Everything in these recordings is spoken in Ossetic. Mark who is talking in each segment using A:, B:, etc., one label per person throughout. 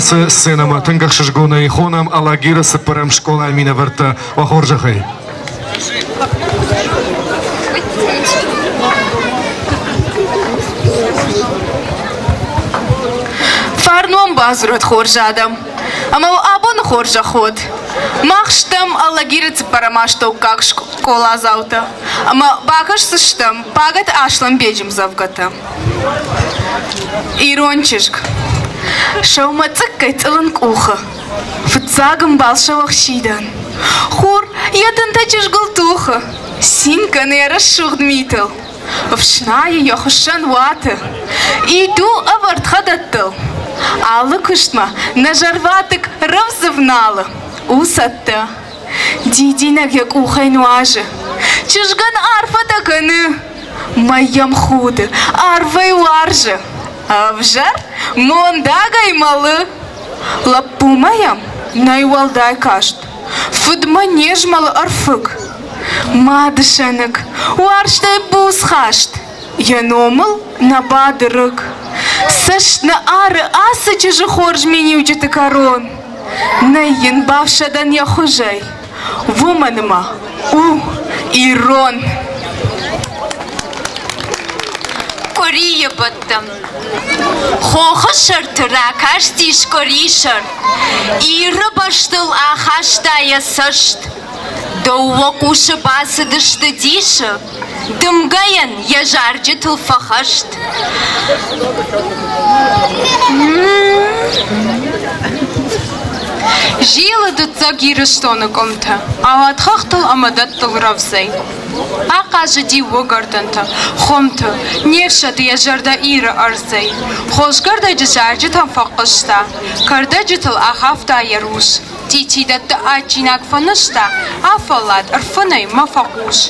A: Ацы сценӕмӕ тынг ӕхсызгонӕй хонӕм Алагиры цыппӕрӕм скъолайы минӕвӕрттӕ. Уӕ хорзӕхӕй!
B: Фарнон бадзурӕд хорз адӕм! Ӕмӕ абоны хорзӕх уӕд! Мах стӕм Алагиры цыппӕрӕм астӕуккаг скъоладзаутӕ ӕмӕ бакӕсдзыстӕм Пагӕты Аслӕнбеджы мдзӕвгӕтӕ. Ирон чызг. Сӕумӕцъыккӕй цъылын къухы. Фыццаг ӕмбал сӕуӕхсидӕн. Хур йӕ тынтӕ чызгыл тухы. Цин кӕны йӕ рӕсугъд митыл. Ӕфснайы йӕ хуыссӕн уаты. Иду ӕвӕрд хӕдӕттыл. Алы куыстмӕ нӕ зӕрватыкк рӕвдз ӕвналы. У цӕттӕ. Дидинӕг йӕ къухӕй нуазы. Чызгӕн арфӕтӕ кӕны. Мӕй йӕм худы, арвӕй уарзы. Ӕвзӕр мондагӕй мӕлы. Лӕппумӕ йӕм нӕй уӕлдай каст. Фыдмӕ не змӕлы ӕрфыг. Мады сӕныкк, уарзтӕй буц хаст. Йӕ номыл нӕ бады рыг. Цӕст нӕ ары ацы чызджы хорз миниуджыты кӕрон. Нӕй йын бафсӕдӕн йӕ хуызӕй. Уымӕн ӕмӕ у ирон.
C: Къуырийы бӕттӕм. Хохы сӕрты ракастис къуырисӕр. Иры бӕстыл ахаста йӕ цӕст. Дыууӕ хъусы бацыдысты дисы, Дымгӕйӕн йӕ зарджытыл фӕхӕст.
D: Зилы дыццӕг Ирыстоны къуымты, ауад хӕхтыл ӕмӕ дӕттыл рӕвдзӕй. Ахъазыди уыгӕрдӕнты, хуымты, не фсӕды йӕ зӕрдӕ Иры ӕрдзӕй. Хосгӕрдӕджы зарджытӕм фӕхъуыста, кӕрдӕджытыл ахафта йӕ рус. Цъитидӕтты адджинаг фӕнызта, афӕллад, ӕрфынӕй мӕ фӕхъус.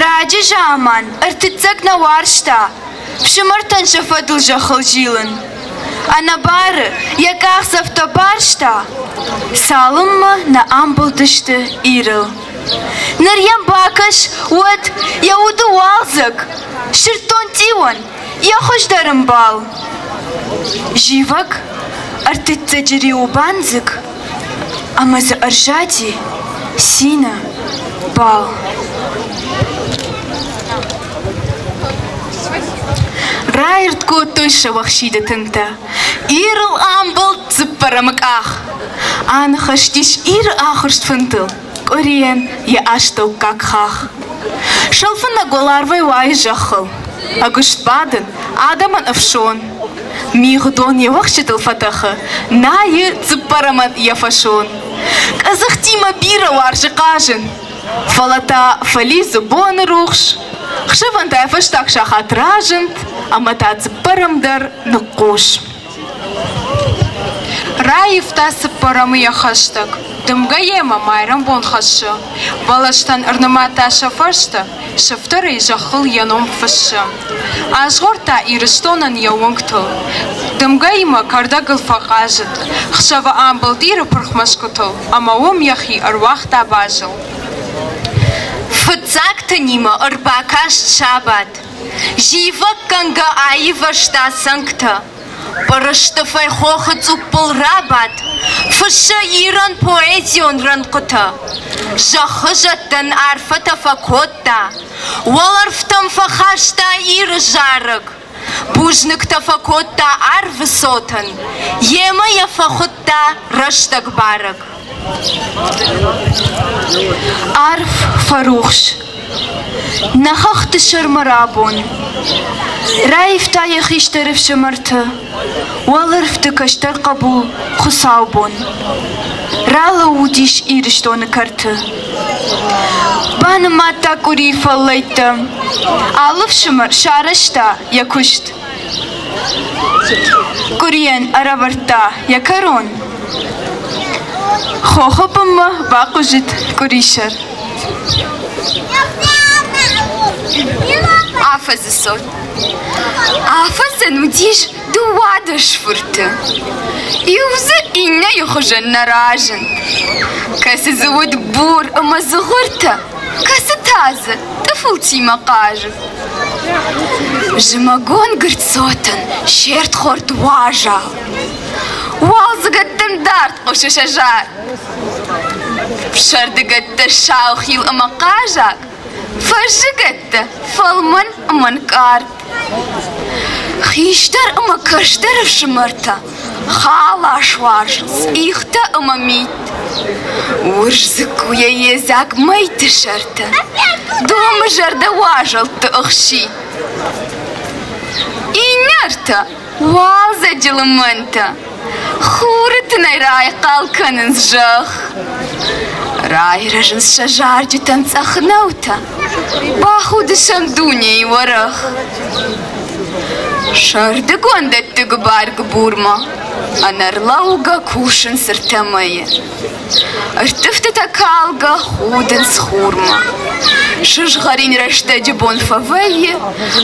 E: Раджы заман ӕртыццӕг нӕ уарзта фсымӕртӕн сӕ фӕдыл зӕххыл зилын. Ӕнӕбары йӕ къахдзӕфтӕ барста, цалынмӕ нӕ амбылдысты Ирыл. Ныр йӕм бакӕс, уӕд йӕ уды уалдзӕг, сырддон цъиуӕн йӕ хуыздӕр ӕмбал. Зивӕг ӕртыццӕджы риуы бандзыг ӕмӕ дзы ӕрзади цины бал.
B: Раирд кодтой сӕуӕхсиды тынтӕ. Ирыл амбылд цыппӕрӕмы къах. Аныхӕстис Иры ахуырст фынтыл, къуырийӕн йӕ астӕуккаг хахх. Сӕлфынӕг уӕларвӕй уайы зӕххыл. Ӕгуыст бадын адӕмӕн ӕфсон. Мигъдон йе уӕхсчытыл фӕтӕхы, найы цыппӕрӕмӕн йӕ фӕсон. Къӕдзӕхтимӕ бирӕ уарзы хъазын, фӕлӕ та фӕлидзы боны рухс. Хсӕвӕн та йӕ фӕстаг сахат разынд, ӕмӕ та цыппӕрӕм дӕр ныхъхъус.
D: Раивта цыппӕрӕмы йӕ хӕстӕг. Дымгӕ йемӕ майрӕмбон хӕссы. Бӕлӕстӕн ӕрнымадта сӕ фӕрстӕ, сыфтӕрӕй зӕххыл йӕ ном фыссы. Азгъордта Ирыстонӕн йӕ уынгтыл. Дымгӕимӕ кӕрдӕгыл фӕхъазыд. Хсӕвы амбылд Иры пырх мӕсгуытыл ӕмӕ уым йӕхи ӕруагъта базыл.
C: Фыццаг тынимӕ ӕрбакаст сабат. Зивӕггӕнгӕ аивӕзта цӕнгтӕ. Пъырыстыфӕй хохы цъуппыл рабадт, фыссы Ирӕн поэзион рӕнхъытӕ. Зӕххы зӕдтӕн арфӕтӕ фӕкодта, уӕлӕрвтӕм фӕхаста Иры зарӕг. Бузныгтӕ фӕкодта арвы цотӕн, йемӕ йӕ фӕхуыдта рӕстӕг барӕг.
E: Арв фӕрухс. Нӕ хӕхты сӕрмӕ рабон. Раивта йӕ хистӕр ӕфсымӕрты, уӕлӕрвты кӕстӕр хъӕбул Хуыцаубон. Ралӕууыдис Ирыстоны кӕрты. Банымадта къуырийы фӕллӕйттӕ. Алы фсымӕр сарӕзта йӕ куыст. Къуырийӕн ӕрӕвӕрдта йӕ кӕрон. Хохы бынмӕ бахъуызыд къуырисӕр.
C: Афӕдзы цот. Афӕдзӕн уыдис 12 фырты. Иу дзы иннӕйы хуызӕн нӕ разынд. Кӕцы дзы уыд бур ӕмӕ дзыгъуыртӕ, кӕцы та дзы тъыфылтимӕ хъазыд. Зымӕгон гырцотӕн се рдхорд уазал. Уалдзыгӕттӕн дард хъуысы сӕ зар. Сӕрдыгӕттӕ саухил ӕмӕ хъазаг, фӕззыгӕттӕ фӕлмӕн ӕмӕ нкъард. Хистӕр ӕмӕ кӕстӕр ӕфсымӕртӕ халас уарзынц ихтӕ ӕмӕ мит. Урс дзыккуйӕ йедзаг мӕйты сӕртӕ домы зӕрдӕ уазӕлтты ӕхситт. Иннӕ уалдзӕджы лымӕнтӕ хуры тынӕй райхъал кӕнынц зӕхх. Райрӕзынц сӕ зарджытӕн цъӕх нӕутӕ, бахуды сӕм дунейы уӕрӕх. Сӕрдыгон дӕтты гуыбар-гуыбурмӕ ӕнӕрлӕугӕ кусынц ӕртӕ мӕйы. Ӕрттывтытӕ калгӕ худынц хурмӕ. Сызгъӕрин рӕстӕджы бон фӕвӕййы,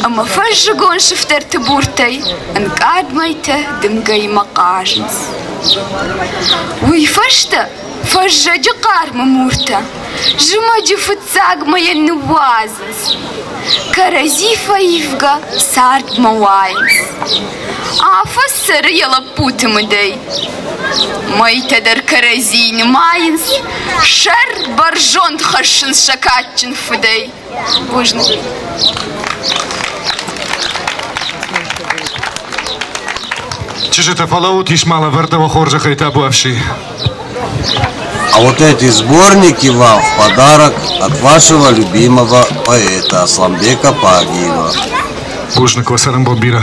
C: ӕмӕ фӕззыгон сыфтӕрты буртӕй ӕнкъард мӕйтӕ дымгӕимӕ хъазынц. Уый фӕстӕ фӕззӕджы хъармы муртӕ зымӕджы фыццаг мӕйӕн ныууадзынц, кӕрӕдзи фӕивгӕ цардмӕ уайынц. Афӕдз цӕры йӕ лӕппуты мыдӕй. Мӕйтӕ дӕр кӕрӕдзи нымайынц, сӕр бӕрзонд хӕссынц сӕ кадджын фыдӕй. Бузныг.
A: Чызджытӕ, фӕлӕуут, ис ма лӕвӕрттӕ уӕ хорзӕхӕй табуафси.
F: А вот эти сборники вам в подарок от вашего любимого поэта Асламбека Пагиева.
A: Бузныг, уӕ цӕрӕнбон бирӕ.